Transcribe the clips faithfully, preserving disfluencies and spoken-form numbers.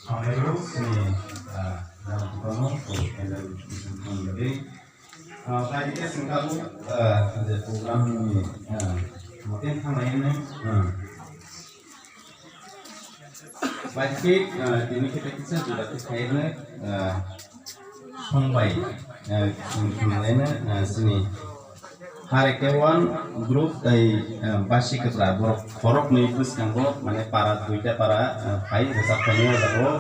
Hambai rok sini, ah, rang tukano, so, handle, handle, ah, khaidi khe sengkabo, ah, je program ni, ah, moten thangnai, ah, Bai khe, ah, tini khe tei kisa jora khe khairoknai, ah, songbai, ah, khwlaina, ah, sini Har Ekta One group tei, ah, Basi Kwpra borok khoroknwi bwskango, mane para duita para, ah, phai rwchap phainai o jaga o.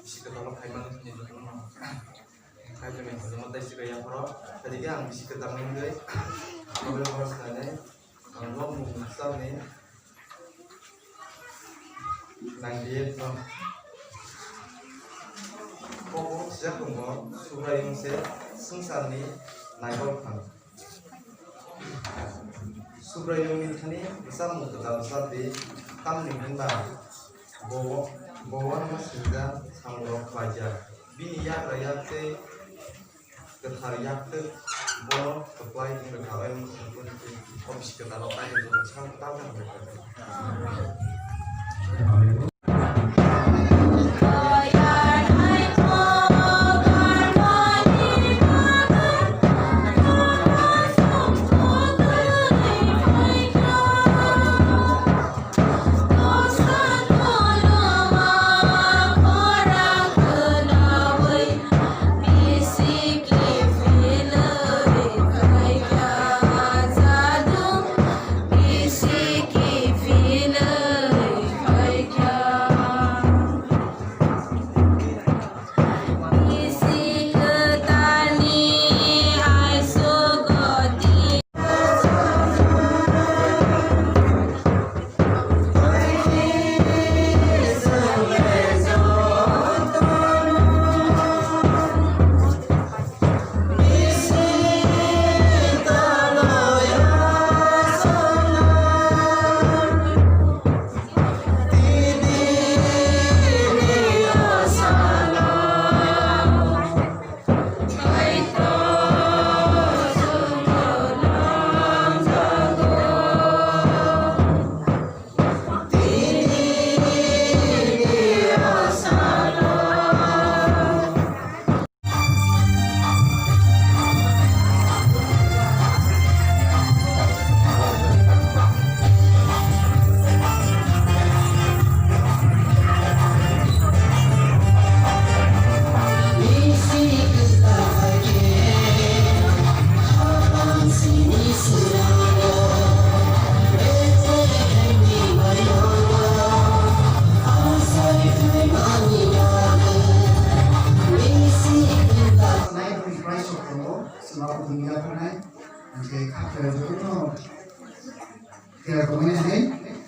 Bisi kwtal khaimani thani jotono khaimani jotono tei sikha yapharo. Tei khe ang bisi kwtal wngwi ang nok mung swkangni nangdi no. Kok sijak tongo, Subraiyung se swngcharni naikol phan. Subraiyungni thani bwsakmung kwtal sa di, tamni hwn ba bo, bo uanama sinijak samungrok khlaijak. Bini yagra yak tei kwthar yak tei bono kwplai wng rwkha, o bisi kwtalo kaitor sak tal khe. Sima kudum ya pernai, angke khapra jono kira kumai hai.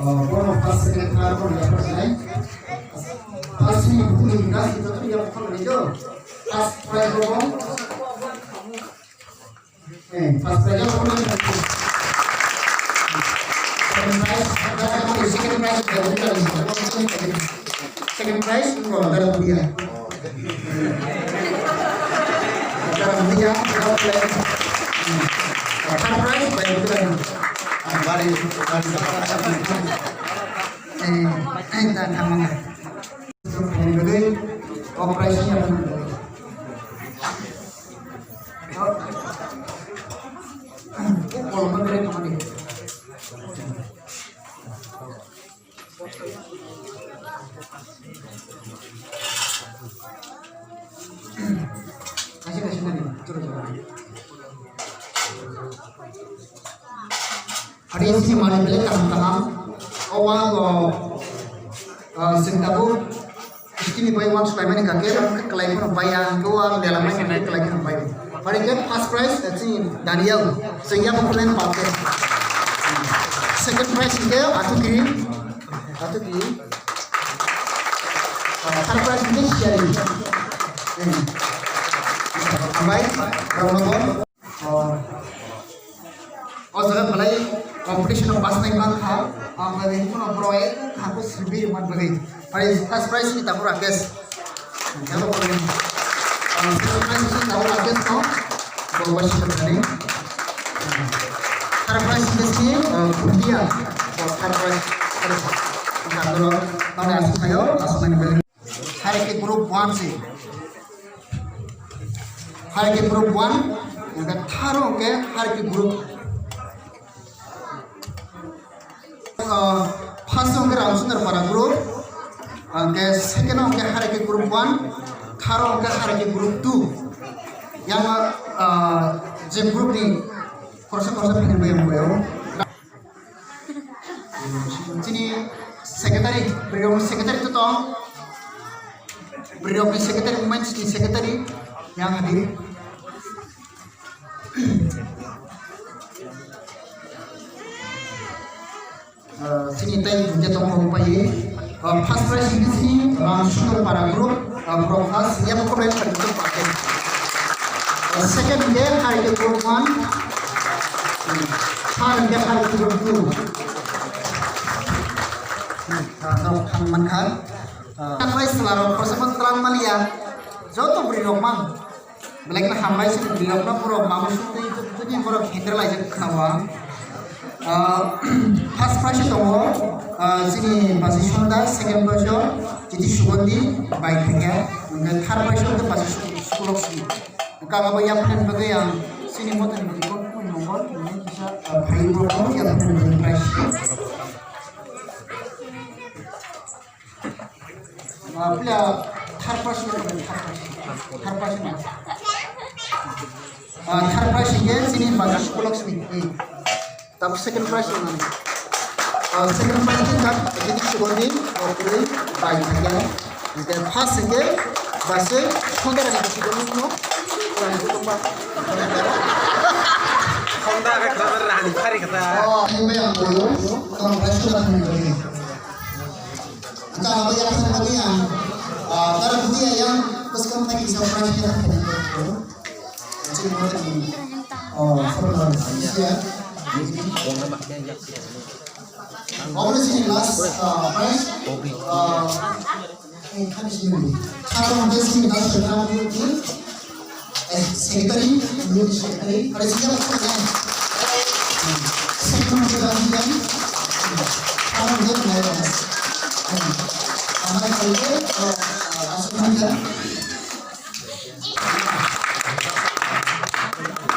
oh, borok first, second, third, borok ya first nai. First ni buku ni gas itu tu ya buku ni tu. First prize borok. Eh, first prize borok ni. Second prize, second prize, second prize, second prize. Hari ini sini mana beli kaham kaham. Awang go sing tabu. Sini bai wan sulai mani kake kelai pun bai ya. Dua dalam mani kelai pun bai. Hari ke first prize sini Daniel. Sehingga pun kalian pakai. Second prize ke atu kiri. Atu kiri. Third prize ini siari. Ambai, round number. O jaga belai competition o pass nai mankha, ambai ni kuno bro ek hakhe sribi man bagwi. Pai first prize ni tabuk Rakesh. Hello, second prize ni tabuk Rakesh no. Bro bai sini. Third prize ni si, Kutia. Third prize. Third prize. Nang asuk ayo, asuk nang. Hariki group one si. Hariki group one, yang ke tharo ke Hariki group. Uh, first ke Ramsundar Para group, yang ke second ke Hariki group one, tharo ke Hariki group two. Yang uh, je group ni khoroksa khoroksa phani bayang bayo. Chini secretary, bwrwi rokni secretary to tong. Bwrwi rokni secretary, women's ni secretary, yang hadir. Ah, chini tei dunya tong pai. Ah, first prize ni chini, ah, Sundor Para group, ah, group first, ya ko bai khat to pake. Ah, second de hai ke group one. Third de hai ke group two. Ah, no, thang man khan. Ah, first prize la ro, first prize tlang maliya. Joto bwrwi rok mang. Belai kheno hambai se bwrwi rok no borok mamu suk twi twi borok hindra laijak khna o ang. Ah, first prize tongo, ah, chini Basi Sonda, second prize o Titi Sugondi, bai thangya, hwnkhe third prize o khe Basi Su-, Sukulok Simi. Hwnkhe abo yapharnani bagwi ang chini motani bagwi bo phone number, hwnwi kisa, ah, phaiwi bo phone yapharnani bagwi prize. Ah, pila third person, third person. Third person. Ah, third prize hingke chini Bajra Sukulok Simi. Tabuk second prize hingmani. Ah, second prize hingka Titi Sugondi, Rokuri, bai hingke. Hingke first hingke Basi Sonda Rani Sugondi no. Sonda ke Rani Phari kata. Oh, ini yang dulu. Tolong prize tu lah. Ang tama ba yang sa kami ang, ah, para buti yang pas kami lagi sa prize niya. Kasi mo ni, oh, for the, yeah. Ako na si last, ah, prize. Ah, eh, kami si Yuli. Ako na si last prize. Eh, secretary, new secretary, president of the secretary, president, parang dia punya. Amai saya, asal dia.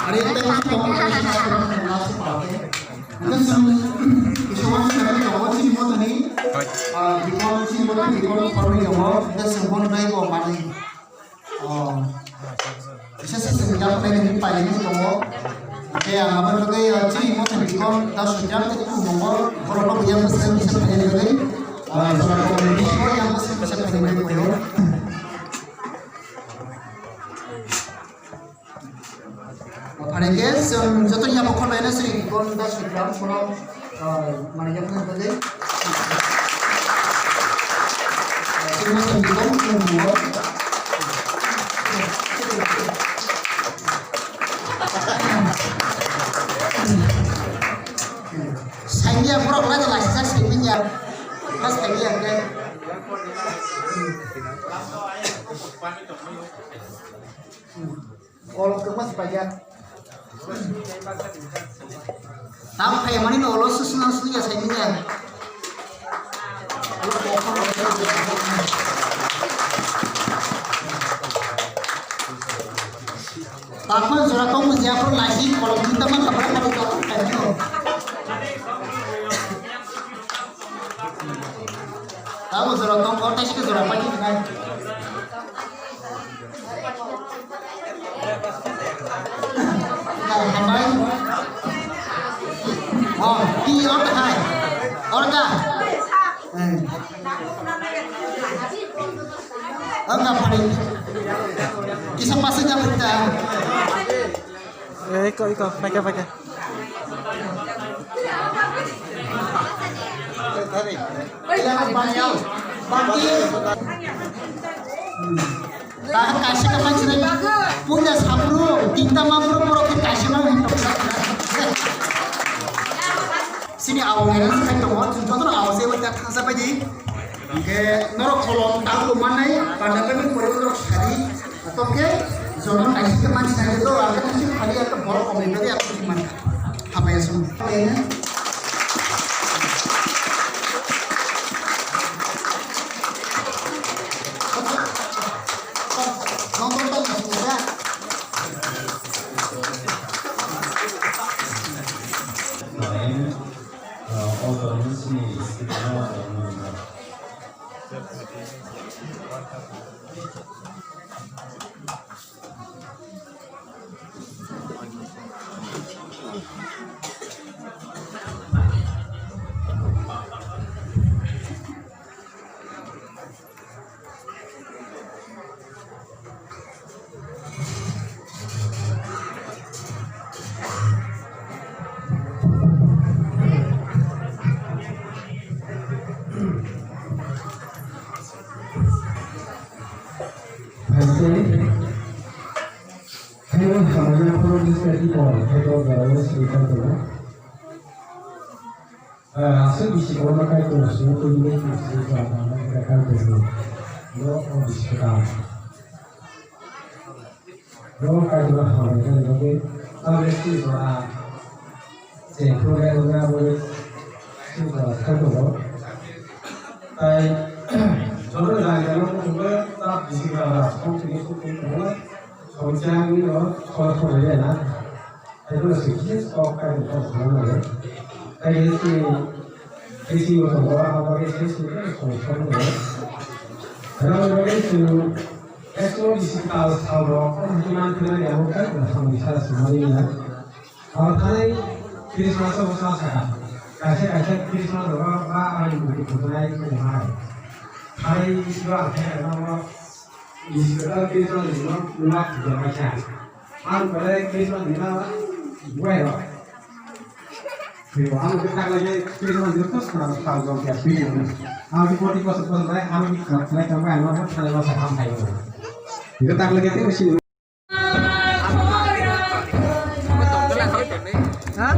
Hari ini kita masuk ke masuk partai. Itu semua, itu semua kita bawa sini mau tadi, ah, di kolom sini mau tadi, di kolom partai yang mau, kita semua naik mau mana? Oh. Bisa sih semenjak pengen ini paling itu mau. Khe ang abo bagwi, ah, chini mothani bikon da sujak tei khum mongol borok no yang bwswk kisa khainani bagwi, ah, jora kong ni bisingo yang bwswk kisa khainani bagwi. Phaikhe chwng joto yaphang khorlaino chini bikon da sujak bono, ah, mane yaphang bagwi. Chini mothani bikon khum mongol. Saiya borok lai lai sa saiya. Mas saiya ke. Ol ke mas saiya. Tam khaimani no olo susuna suya saiya. Takon jora tong mujiya pro lagi, kalau kita mah kabra kabra tong kayo. Takon jora tong kau tes ke jora pagi kan. Hambai. Oh, ki order hai. Order. Eh. Enggak paling. Kisah pasang jam kita. Eh, iko, iko, pakai, pakai. Kaisa ka manchilai punya sapru tinta mapru poro ke kaisa ma hin. Sini awang era sai tongo, joto awang se wata thangsa bai di. Hingke norok kolom tangbo mannai, panda payment pore norok sadi. Tongke jono kaisa ke manchilai to, ang ke sini khali ekta borok komai bagi aku sini mana. Apa ya sum? Haikhe, haino hamya phuru Israilni Paul hai kok jora-o swi kha tongo. Ah, aswk bisi kwbangma Kaitor swngo twi bini aswk kwbangma Kaitor swngo. Bo o bisi kwtal. Bo Kaitor hamya khe bagwi tabuk swi jora. Chengkhru le wngya bo swi jora thang tongo. Tai joto jani jani wngkhe ta bisi kwtal song tini song tini tongo. Song chang ni no song song le na. Taibo se khe kok kainwi kok sana nango. Taibo se kisi bo tongo, abo khe se se khe kok sana nango. Rang bagwi chwng ekso bisi tal sal rok, o hwnwi man thwna ya, abo khe samung sa swnamani ya. Abo thani Christmas o bwsa saka. Kaisa kaisa Christmas rok ba ani buku thwknai wngnai. Khai ba khe ano bisi tal Christmas ni no nungma thwkya kha. Ang pore Christmas ni na buai rok. Pero ang ke tak lagi Christmas ni to sana sal jong kya sui ni. Ang ke poti kosok kosok bai ang ke kap nai tang bai ang na thale masa ham thai. Ke tak lagi te usi. Ha?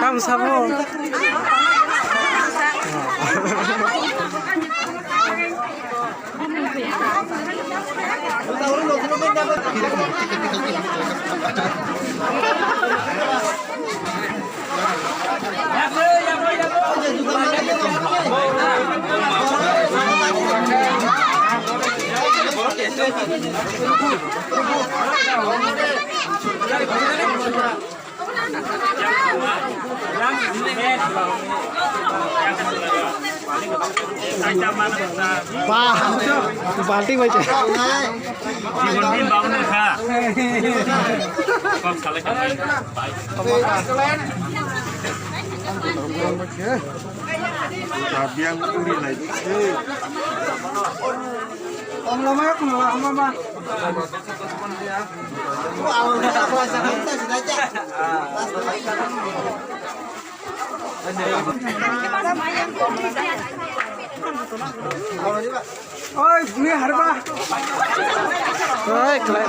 Tamo sabo. Ba, balti bai. Oi, bini harba. Oi, khlai.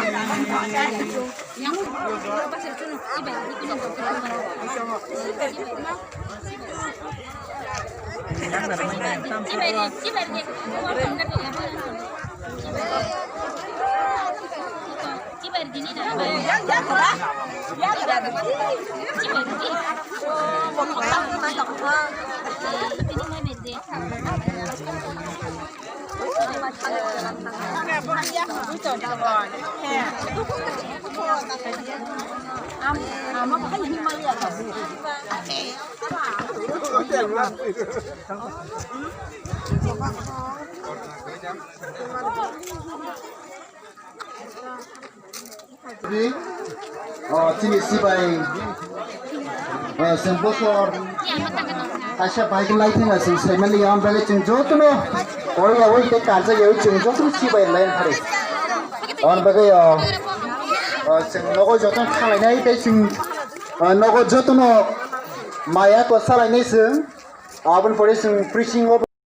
O, chini sibai, o, chwng bosor kaisa bai khe lai thangna chwng saimani ya, amtagwi chwng jotono oi ya oi tei kansa ya oi chwng jotono sibai lai phari. Amtagwi o, o, chwng nogo jotono thanglainai tei chwng, o, nogo jotono maya ko salainai chwng. Aboni pore chwng preaching o